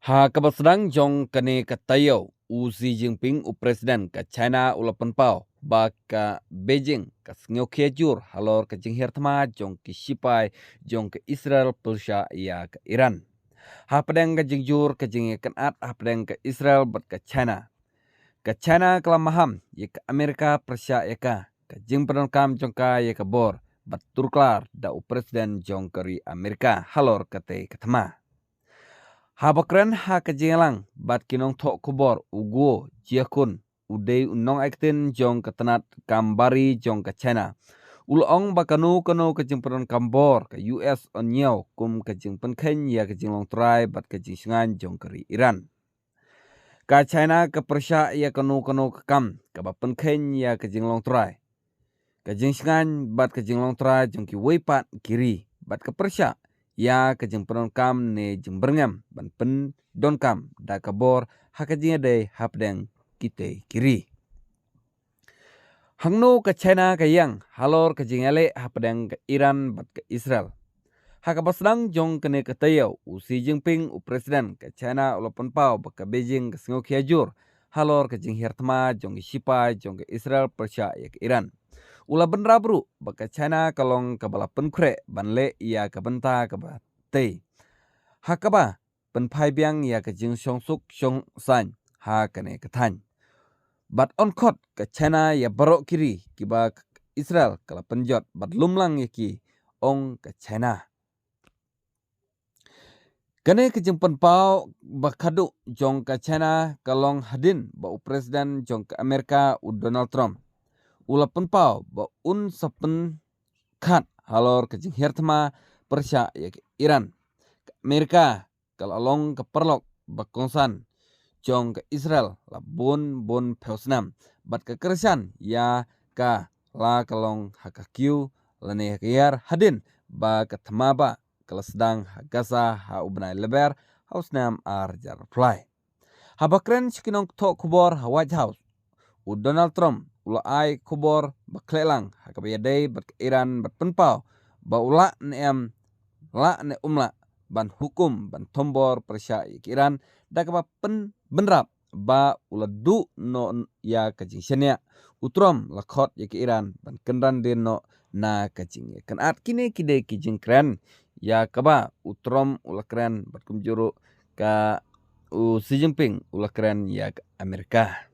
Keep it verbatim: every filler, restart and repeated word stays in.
Ha kaba sdang jong kane ka taïew, u Xi Jinping, u President ka China, u la pynpaw ba ka Beijing ka sngewkhia jur halor ka jinghiar thma jong ki shipai jong ka Israel pyrshah ïa ka Iran. Hapdeng ka jingjur ka jingïakynad hapdeng ka Israel bad ka China, ka China ka la maham ïa ka Amerika pyrshah ïa ka, ka jingpyndonkam jong ka ïa ka bor bad turklar da u President jong ka ri Amerika halor katei ka thma. Haba kren ha ka jingïalang bad ki nongthoh khubor, u Guo Jiakun, u dei u nongaiktien jong ka tnat kam bari jong ka China, u la ong ba kano kano ka jingpyndonkam bor ka U S yn ñiew kum ka jingpynkheiñ ïa ka jinglong trai bad ka jingshngaiñ jong ka ri Iran. Ka China ka pyrshah ïa kano kano ka kam kaba pynkheiñ ïa ka jinglong trai, ka jingshngaiñ bad ka jinglong trai jong kiwei pat ki ri, bad ka pyrshah ïa ka jingpyndonkam ne jingbyrngem ban pyndonkam da ka bor ha ka jingïadei hapdeng kitei ki ri. Hangno ka China ka ïeng halor ka jingïaleh hapdeng ka Iran bad ka Israel? Ha kaba sdang jong kane ka taïew, u Xi Jinping, u President ka China, u la pynpaw ba ka Beijing ka sngewkhia jur halor ka jinghiar thma jong ki shipai jong ka Israel pyrshah ïa ka Iran. U la bynrap ruh ba ka China ka long kaba la pynkhreh ban leh ïa ka bynta kaba tei, ha kaba pynphai biang ïa ka jingshongsuk shongsaiñ ha kane ka thaiñ. Bad yn khot ka China ïa baroh ki ri kiba ka Israel ka la pynjot bad lum lang ïa ki, ong ka China. Kane ka jingpynpaw ba khadduh jong ka China ka long hadien ba u President jong ka Amerika, u Donald Trump, u la pynpaw ba un sa pynkhad halor ka jinghiar thma pyrshah ïa ka Iran. Ka Amerika ka la long ka paralok ba kongsan jong ka Israel la bun bun phew snem, bad ka kyrshan ïa ka la ka long ha ka kiew lane ha ka ïar hadien ba ka thma ba ka la sdang ha Gaza ha u bnai Lber ha u snem ar hajar arphew lai. Haba kren sha ki nongthoh khubor ha White House, u Donald Trump u la ai khubor ba khleh lang ha kaba ïadei bad ka Iran bad pynpaw ba u lah ne em, lah ne um lah ban hukum ban thombor pyrshah ïa ka Iran da kaba pynbynrap ba u la duh noh ïa ka jingshaniah. U Trump la khot ïa ka Iran ban kynran dien noh na ka jingïakynad. Kine ki dei ki jingkren ïa kaba u Trump u la kren bad kumjuh ruh ka u Xi Jinping u la kren ïa ka Amerika.